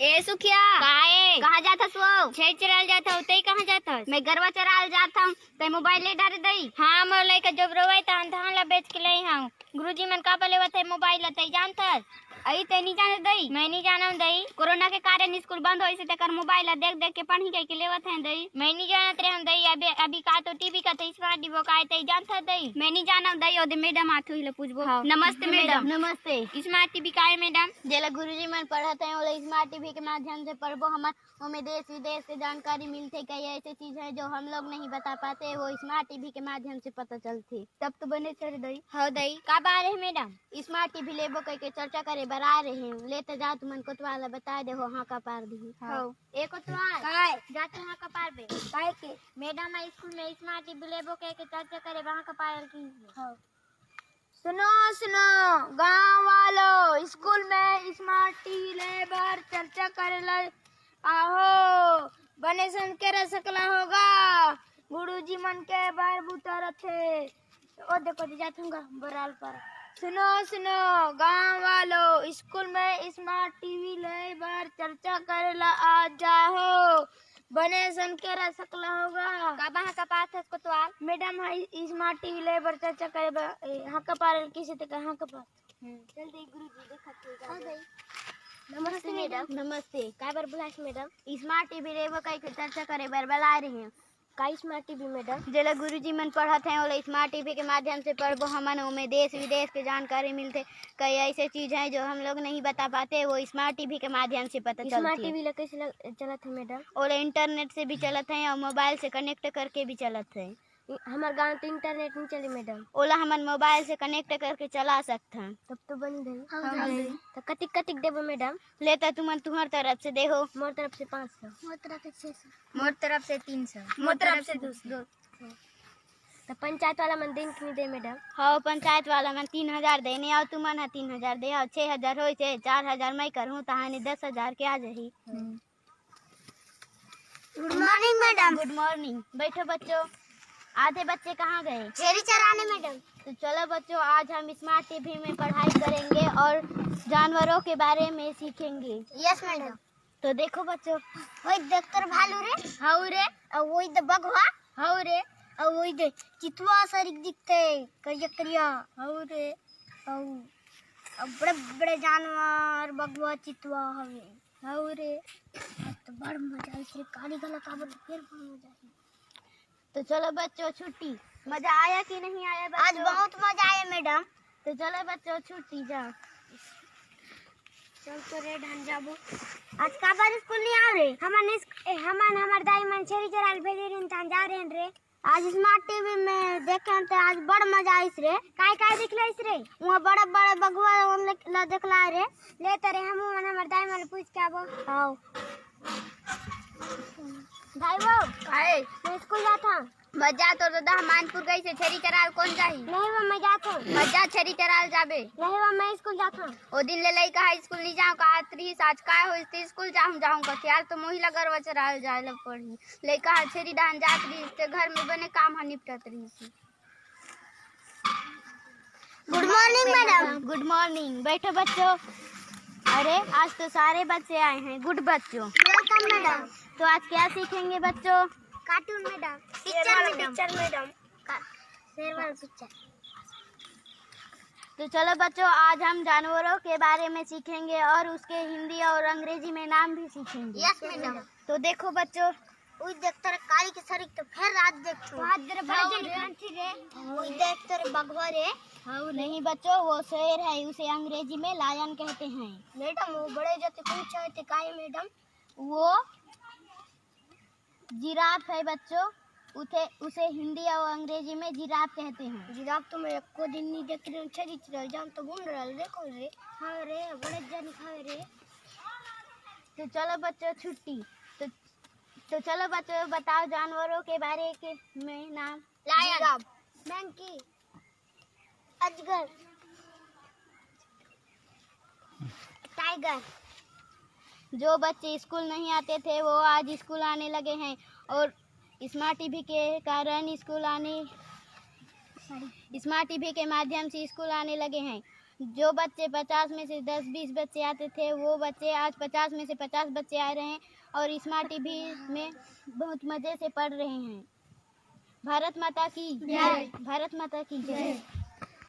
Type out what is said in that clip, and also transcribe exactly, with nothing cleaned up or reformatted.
ए सुखिया, काहे? कहाँ जात हस वो? छेरी चराल जात हूँ, तई कहाँ जात हस? मैं गरवा चराल जात हूँ, तई मोबाइल ले डारे दई। हाँ, मोर लइका जब रोवई त हम धान ला बेच के लई हूँ। गुरुजी मन काबर लेवत हे मोबाइल ला, तई जानत हस? अई तई नी जानत दई? मैं नी जानम दई। कोरोना के कारण स्कूल बंद होइस हे, तेकर मोबाइल ला देख देख के पढ़ही कहिके लेवत हे दई। मैं नी जानत रहे हूँ दई, अभी, अभी का तो टीवी का तो स्मार्ट टीवी का हे, तई जानत हस दई? मैं नी जानम दई, ओदे मैडम आथू ही ले पूछबो। हाँ। नमस्ते मैडम। नमस्ते। स्मार्ट टीवी का हे मैडम? जेला गुरुजी मन पढ़त हे, ओला स्मार्ट टीवी के माध्यम से पढ़बो हमन। ओमे देश विदेश के जानकारी मिलथे। कई ऐसे चीज हे जो हम लोग नहीं बता पाते, वो स्मार्ट टीवी के माध्यम से पता चलथे। तब तो बने चढ़ दई। हाँ दई, का बात हे मैडम? स्मार्ट टीवी लेबो कहिके चर्चा करे बर आए रहे हूँ। ले त जा, तुमन कोतवाल ला बता दे हो, हाँ का पार दिही। हाँ। ए कोतवाल, काय? जा तू हाँ का पार बे। काय के? मैडम स्कूल में स्मार्ट टीवी लेबो कहिके चर्चा करे बर हाँ का पार की। हाँ। सुनो, सुनो, गांव वालों, स्कूल में स्मार्ट टीवी ले बर चर्चा करे ला आहो। बने सन के रसकला होगा, गुरुजी मन के बर बुता रथे। ओ देखो, जी जात हूँ बराल पर। सुनो, सुनो, गांव वालों, स्कूल में स्मार्ट टीवी ले बर चर्चा करे ला आ जाओ। बने सन के रसकला होगा। का बहा का पार थस कोतवाल? मैडम, हाँ, स्मार्ट टीवी ले बर चर्चा करे बर, ए, हाँ का पार किसे ते का हाँ का पार। हम्म। चल दे गुरुजी, देखत हूँ, जा दे। नमस्ते मैडम। नमस्ते। काय बर बुलास मैडम? स्मार्ट टीवी लेबो कहिके चर्चा करे बर बलाए रहे हूँ। का स्मार्ट टीवी मैडम? जेला गुरुजी मन पढ़त हे, ओला स्मार्ट टीवी के माध्यम से पढ़बो हमन। ओमे देश विदेश के जानकारी मिलथे। कई ऐसे चीज हे जो हम लोग नहीं बता पाते, वो स्मार्ट टीवी के माध्यम से पता चलथे। स्मार्ट टीवी ला कैसे लग-, चलत हे मैडम? ओला इंटरनेट से भी चलत हे और मोबाइल से कनेक्ट करके भी चलत हे। हमर गांव तो इंटरनेट नहीं चले मैडम। ओला हमन मोबाइल से कनेक्ट करके चला सकथन। तब तो बनी रही। हाँ, हाँ, बनी रही। तो कतिक कतिक देबो मैडम? ले त तुमन तुहर तरफ से देहो। मोर तरफ से पाँच सौ। मोर तरफ से छः सौ। मोर तरफ से तीन सौ। मोर तरफ से दो सौ। तो पंचायत वाला मन दिन की नहीं दे मैडम? हाँ, पंचायत वाला मन तीन हजार देने, और तुमन ह तीन हजार दे, और छः हजार होइस हे, चार हजार मैं करहूँ, तहाने दस हजार के आ जाही। हम्म। गुड मॉर्निंग मैडम। गुड मॉर्निंग। बैठो बच्चों। आधे बच्चे कहाँ गए? छेरी चराने मैडम। तो चलो बच्चों, आज हम स्मार्ट टीवी में पढ़ाई करेंगे और जानवरों के बारे में सीखेंगे। Yes madam. तो देखो बच्चों। वही देख तोर भालू रे। हाउ रे। और वही दे बघवा। हाउ रे। और वही दे चितवा सरिक दिखते करिया करिया। हाउ रे। और, और बड़े बड़े जानवर बघवा चितवा हवे। हाउ रे। आज तो बड़ मजा आई रे, गाड़ी घला काबर फिर बड़ मजा आई। तो चलो बच्चों, छुट्टी। मजा आया कि नहीं आया बच्चों? आज बहुत मजा आया मैडम। तो चलो बच्चों, छुट्टी जा। चल तो रे ढान जाबो। आज काबर स्कूल नहीं आव रे? हमन इस, ए, हमन हमर दाई मन छेरी चराल भेजे रहिन, तान जा रहे रे। आज स्मार्ट टीवी में देखे त आज बड़ मजा आइस रे। काय काय दिखलाइस रे? वहाँ बड़े बड़े बघवा ला देखलाए रे। ले तरे हमू मन हमर दाई मन पूछ के आबो। आओ। दाई वो, काहे? मैं स्कूल जात हूँ। मत जा, तोर ददा ह मानपुर गइस हे, छेरी चराल कोन जाही? नहीं वो, मैं जात हूँ। मत जा, छेरी चराल जाबे। नहीं वो, मैं स्कूल जात हूँ। ओ दिन ले लइका ह स्कूल नहीं जाऊँ कहत रहिस, आज काय होइस ते स्कूल जाहूँ जाहूँ कथे। आज तो मोही ला गरवा चराल जाए ला पड़ही। लइका ह छेरी डहान जात रहिस ते घर में बने काम ह निपटत रहिस। गुड मॉर्निंग मैडम। गुड मॉर्निंग। बैठो बच्चों। अरे, आज तो सारे बच्चे आए हैं। गुड बच्चों। Welcome madam. तो आज क्या सीखेंगे बच्चों? Cartoon madam. Picture madam. Picture madam. का-, शेर वाला पिक्चर। तो चलो बच्चों, आज हम जानवरों के बारे में सीखेंगे और उसके हिंदी और अंग्रेजी में नाम भी सीखेंगे। Yes madam. तो देखो बच्चों, उई देख तोरे काली के सरिक तो फेर रात देख तू। हाथ दे रे, बड़े हाँ, जन रे। कान थी रे। उई देख तोरे बघवा रे। हाँ, नहीं बच्चों, वो शेर है, उसे अंग्रेजी में लायन कहते हैं। मैडम, वो बड़े जाते कौन सा होते काई मैडम? वो जिराफ है बच्चों, उसे, उसे हिंदी और अंग्रेजी में जिराफ कहते हैं। जिराफ तो मैं एको दिन नहीं देख रही हूँ, छेरी चराल जान तो घूम रहा रे, कौन रे? हाँ रे, बड़े जन खावे रे। तो चलो बच्चों, छुट्टी। तो तो चलो बच्चों, बताओ जानवरों के बारे के में नाम। लायन। जिराफ। मंकी। अजगर। टाइगर। जो बच्चे स्कूल नहीं आते थे, वो आज स्कूल आने लगे हैं और स्मार्ट टीवी के कारण स्कूल आने, स्मार्ट टीवी के माध्यम से स्कूल आने लगे हैं। जो बच्चे पचास में से दस बीस बच्चे आते थे, वो बच्चे आज पचास में से पचास बच्चे आ रहे हैं और स्मार्ट टीवी में बहुत मज़े से पढ़ रहे हैं। भारत माता की जय। भारत माता की जय।